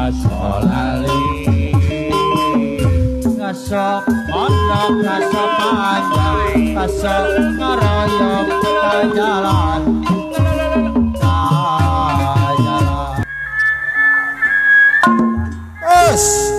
Asolali ngasok mondok ngasok panjang ngasok ngaroyok jalan jalan. Es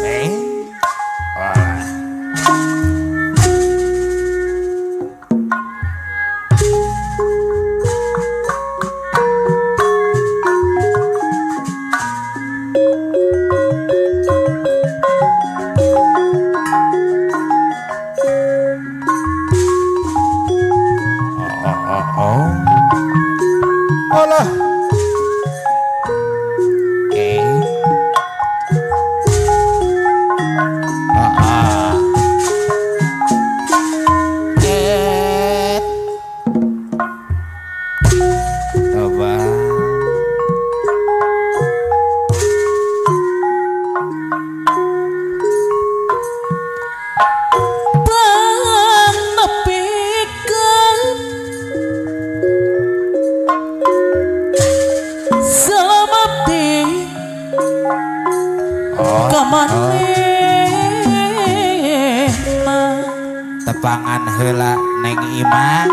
tepangan heula neng Ima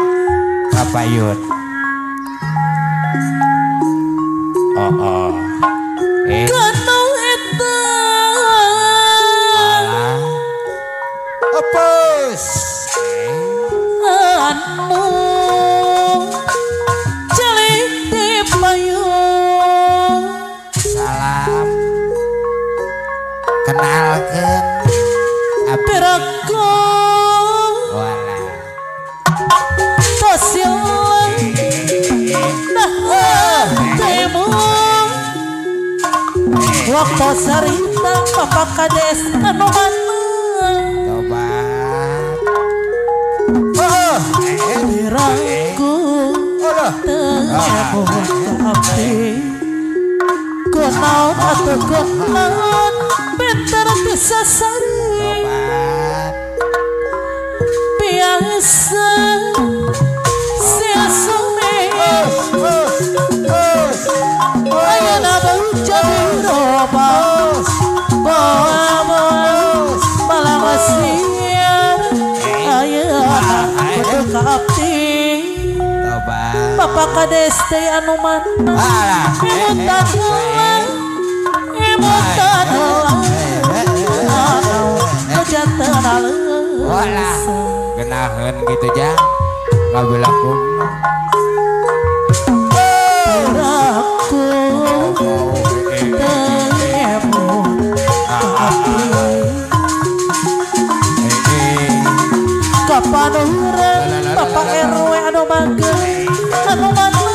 kapayun. Oh oh. Kanu eta. Apes. Anu celik di payun. Salam. Kenalkeun piraku. Waktu sarita Bapak Kades anu mana tobat piraku teu abdi kunaon atuh kunaon bentar teu sasari biasa sia-sia ayeuna jadi roba bawa malah ayeuna kudu ka abdi Bapak Kades teh anu mana emutan heula emutan heula nu janten walah genaheun kitu jang ngabelaku kapan urang Bapak RW anu mageng anu mana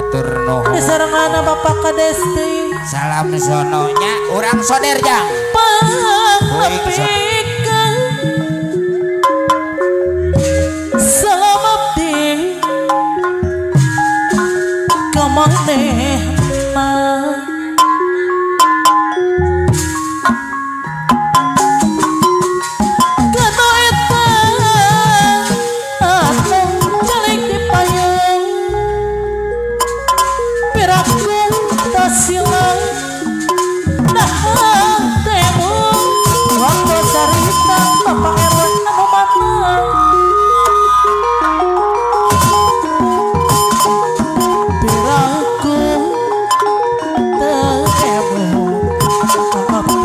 atur nuhun disarengan Bapak Kades teh salam sononya urang soder jang pangpikeun salam abdi ka manehna. Bapak RW anu mana piraku teu emut abdi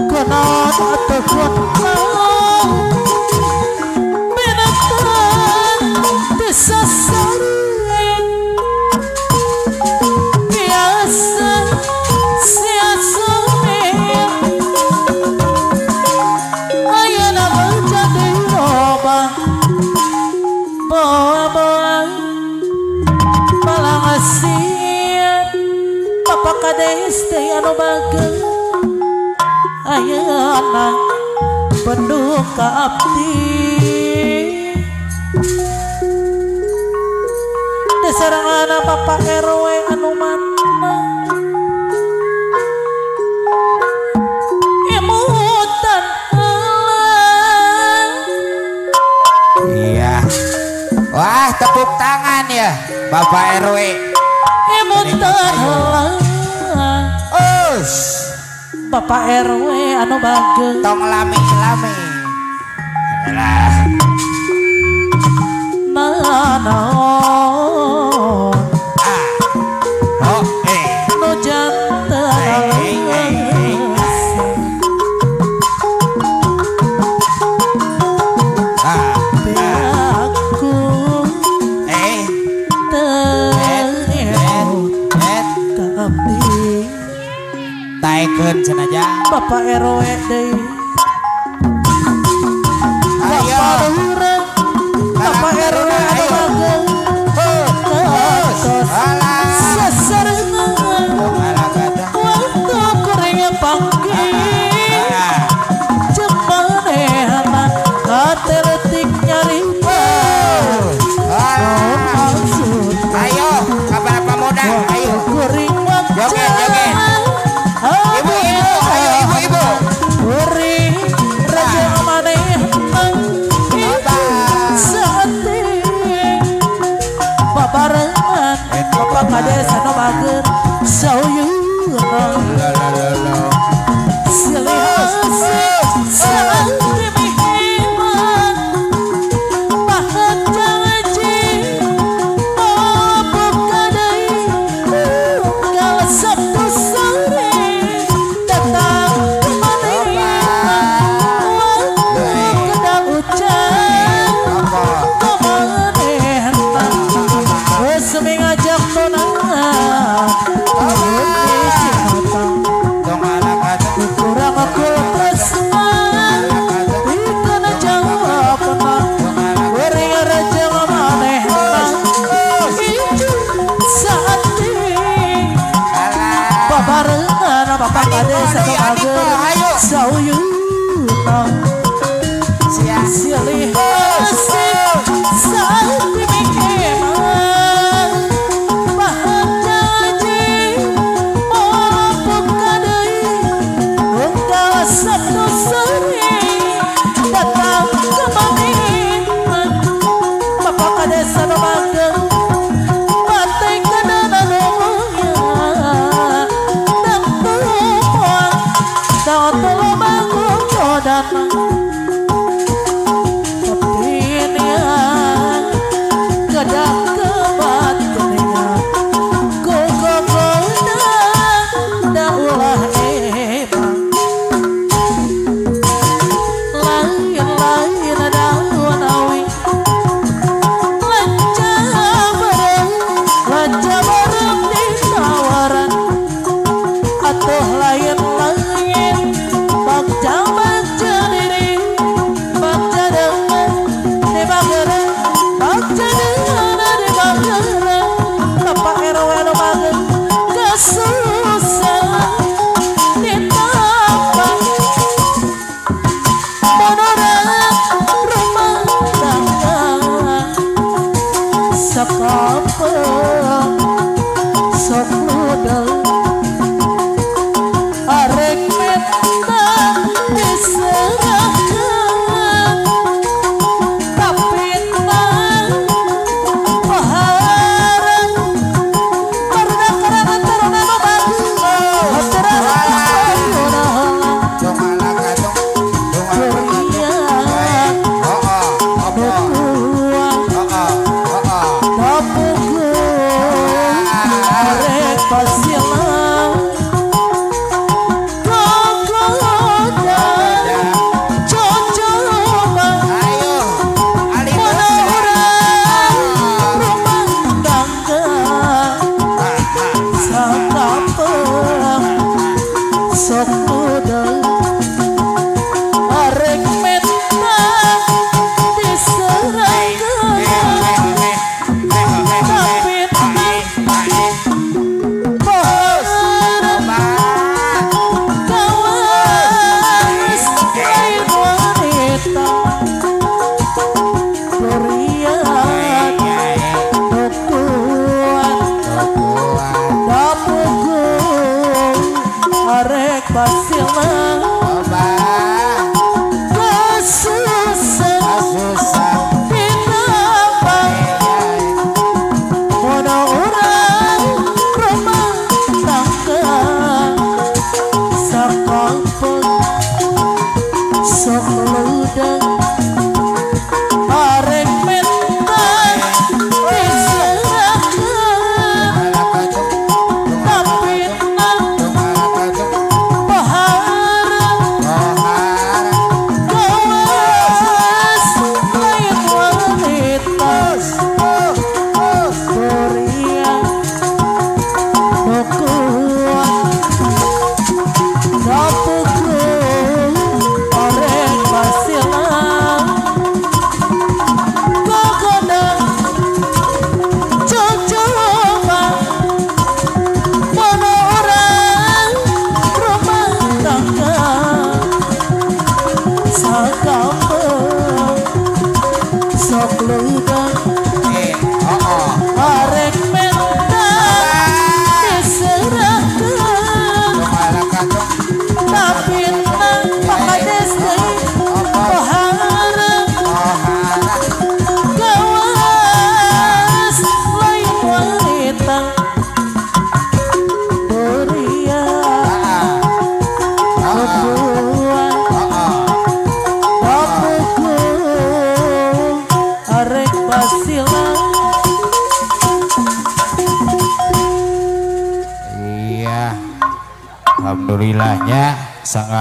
kunaon atuh kunaon binatang teu sasari biasa sia-sia bawa-bawa malangasian Bapak Kades teh anu bageng ayeuna benduh ka abdi disarengan Bapak RW anu mana emutan heula. Iya. Wah, tepuk tangan. Kumaha ya Bapak RW Bapak RW anu bageung tong lami-lami lah manaon oh eh nu janten aku teu abdi taekeun cenah jang Bapak RW deui. Ayo Bapak RW anu bageung sasarengan waktu kuring panggih jeung manehna kateletik nyarita. Ayo kabar pemuda ayo kuring joget joget ibu-ibu ayo ibu-ibu kuring raja manehna saeutik babarengan Bapak Kades anu bageun sauyuna silih asih saeutik mihiman bahan janji mabuka deui unggal Sabtu sore datang ke manehna waktu kedang hujan kemanehna resmi ngajak tunangan kurang aku tresna dikena jawabna kuring raja manehna itu saeutik babarengan Bapak Kades anu bageung sauyuna silih asih saeutik miheman bahan janji mabuka deui unggal Sabtu sore datang ke manehna Bapak Kades anu bageung batai kana nunggunya tentu moal daun bangun godana kedak kebatinnya gogogoda da ulah emang lain-lain daun awi lanca bareng ditawaran atuh lain-lain bagja-bagja diri bagja dengan dibageran bagja dengan dibageran Bapak RW anu bageung kesusah ditambah menurut rumah tangga sakapeung sok ludel arek meta diserahkeun tapi tah pahareng barudak karana taruna nu bageung haturan taruna kuring nu kuat kapukul arek pasilah gogoda cocoba ayo mana urang rumah tangga sakapeung sok mudel arek meta diserahkeun tapi Arek basila. Iya, alhamdulillahnya sangat.